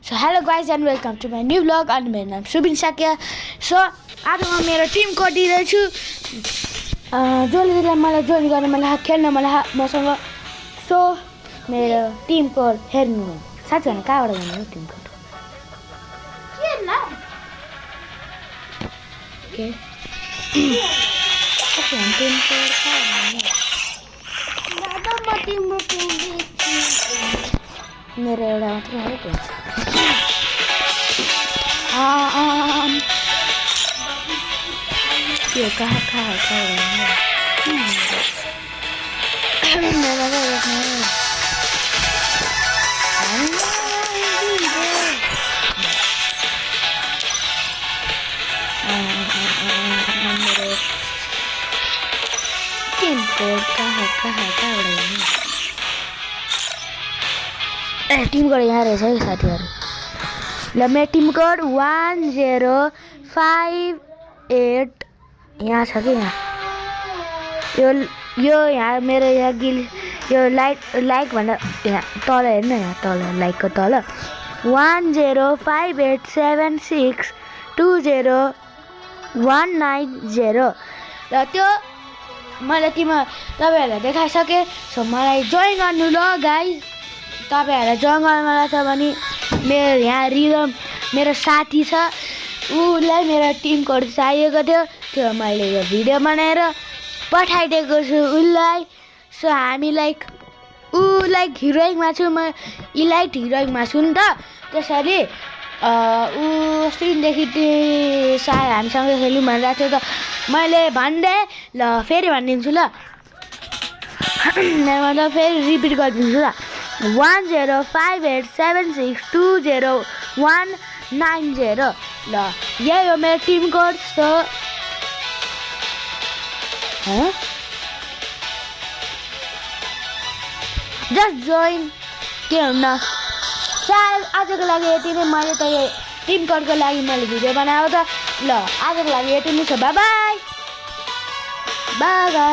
so hello guys and welcome to my new vlog अनि मेरो नाम सुबिन साकिया सो आज म मेरो टिम कोड दिँदैछु जसले मलाई जोइन गर्न मलाई खेल्न मलाई मसँग सो मेरो टिम कोड हेर्नु साथीहरु कहाँबाट भन्नु टिम कोड के टिम कोड मेरो एउटा मात्र हो त्यो कहाँ टिम कोड कहाँ टिम कोड यहाँ रहेछ है साथीहरु ल मेरो टिम कोड 1058 यहाँ छ कि यहाँ यो यहाँ मेरो यहाँ गिल यो लाइक भन्दा यहाँ तल हेर्नु यहाँ तल लाइकको तल 1058762019 र त्यो मैले तपाईहरुलाई देखाइसके सो मलाई जोइन गर्नु ल गाइस तपाईहरुलाई जोइन गर्न मन लाग्छ भने मेरो यहाँ रिदम मेरो साथी छ उलाई मेरो टिम कोड चाहिएको थियो त्यो मैले यो भिडियो बनाएर पठाइदिएको छु उलाई सो हामी लाइक हिरोइकमा छु म इलाइट हिरोइकमा छु नि त त्यसैले अस्तिदेखि सायद हामीसँग खेल्नु भनिरहेको थियो त मैले भन्दै ल फेरि भनिदिन्छु ल मतलब फेरि रिपिट गरिदिन्छु ल 1058762019 ल यही हो मेरो team code so just join के हुन्न सायद आजको लागि यति नै मैले त यो टिम कोडको लागि मैले भिडियो बनाएको त ल आजको लागि यति नै छ बाइ बाइ